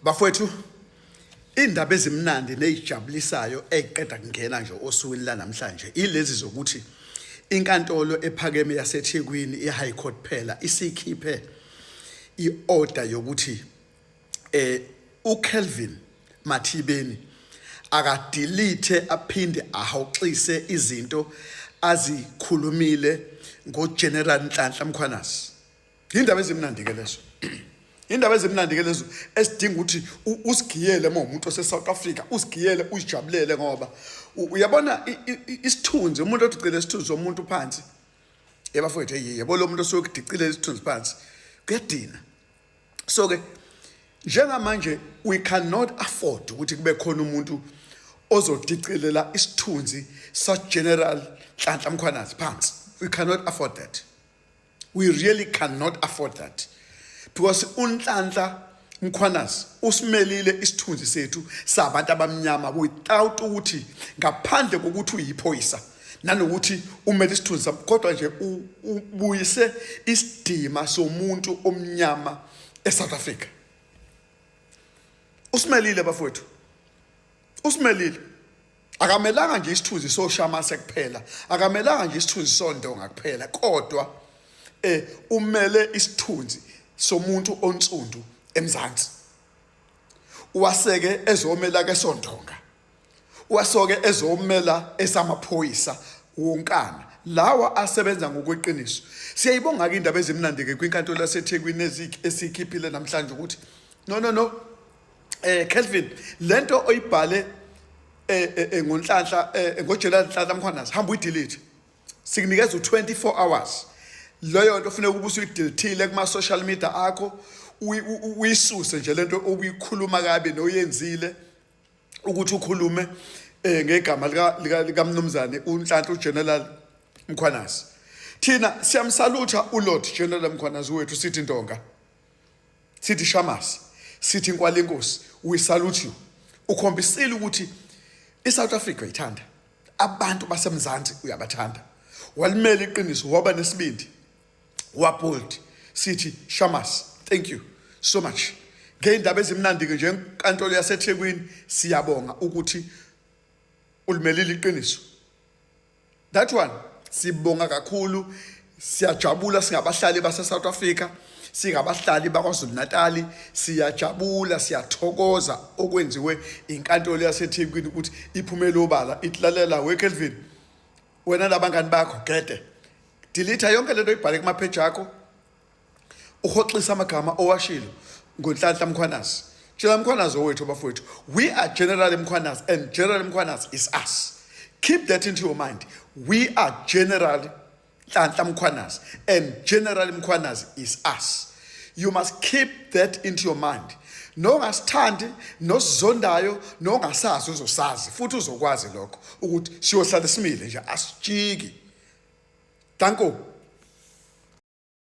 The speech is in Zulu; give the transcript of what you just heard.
Bafowethu, indaba ezimnandi nezijabulisayo eziqeda kungena nje osukwini lanamhlanje ilezi zokuthi inkantolo ephakeme yaseThekwini iHigh Court phela isikhiphe iorder yokuthi uKelvin Mathibeni akadelete aphinde ahoxise izinto azikhulumile ngoGeneral Nhlanhla Mkhwanazi. Indaba ezimnandi ke lezo. Indaba ezimnandi ke lezo esidinga ukuthi usigiyele uma umuntu ose South Africa, usigiyele uzijabulele ngoba uyabona isithunzi umuntu othi cela isithunzi somuntu phansi. Yebafowethu, hey, yebo, lo muntu osuke kudicile isithunzi phansi. Kuyadina. So ke njengamanje we cannot afford ukuthi kube khona umuntu ozodicilela isithunzi sa General Nhlanhla Mkhwanazi phansi. We cannot afford that. We really cannot afford that. Because uNhlanhla Mkhwanazi usimelile isithunzi sethu sabantu abamnyama without ukuthi, ngaphandle kokuthi uyiphoyisa nanokuthi umele isithunzi sami, kodwa nje ubuyise isidima somuntu omnyama eSouth Africa. Usimelile bafowethu, usimelile. Akamelanga nje isithunzi soShamase kuphela, akamelanga nje isithunzi soNdonga kuphela, kodwa umele isithunzi somuntu onsundu eMzansi. Waseke ezomela ke soNdonga, wasoke ezomela esamaphoyisa wonkana lawa asebenza ngokweqiniso. Siyayibonga ke indaba ezimnandi ke kwinkantolo yaseThekwini esikhiphile namhlanje ukuthi no, no, no, Kelvin, lento oyibhale ngoNhlanhla, ngoGeneral Nhlanhla Mkhwanazi, hamba uyidelete. Sikunikeza u24 hours. Leyo nto kufuneka ube usuyidelethile kuma social media akho, uyisuse nje lento obuyikhuluma kabi noyenzile ukuthi ukhulume ngegama lika lika mnumzane uNhlanhla uGeneral Mkhwanazi. Thina siyamsalutha uLord General Mkhwanazi wethu, sithi Ndonga, sithi Shamasi, sithi Nkwali Yenkosi, we salute you. Ukhombisile ukuthi iSouth Africa uyithanda, abantu baseMzansi uyabathanda, walimela iqiniso, waba nesibindi, wabold. Sithi Shamas, thank you so much ngeindaba ezimnandi ke nje enkantolo yaseThekwini. Siyabonga ukuthi ulimelile iqiniso, that one. Sibonga kakhulu, siyajabula singabahlali base South Africa, singabahlali bakwaZulu Natal. Siyajabula, siyathokoza okwenziwe inkantolo yaseThekwini ukuthi iphumele obala itlalela we Kelvin, wena nabangani bakho, gede, delete yonke lento oyibhale kuma page akho, uhoxisa amagama owashilo ngoNhlanhla Mkhwanazi. General Mkhwanazi owethu bafowethu. We are General Mkhwanazi and General Mkhwanazi is us. Keep that into your mind. We are General Nhlanhla Mkhwanazi and General Mkhwanazi is us. You must keep that into your mind. Nongasithandi, nosizondayo, nongasazi, uzosazi futhi uzokwazi lokho ukuthi siyohlala simile nje, asijiki. Danko.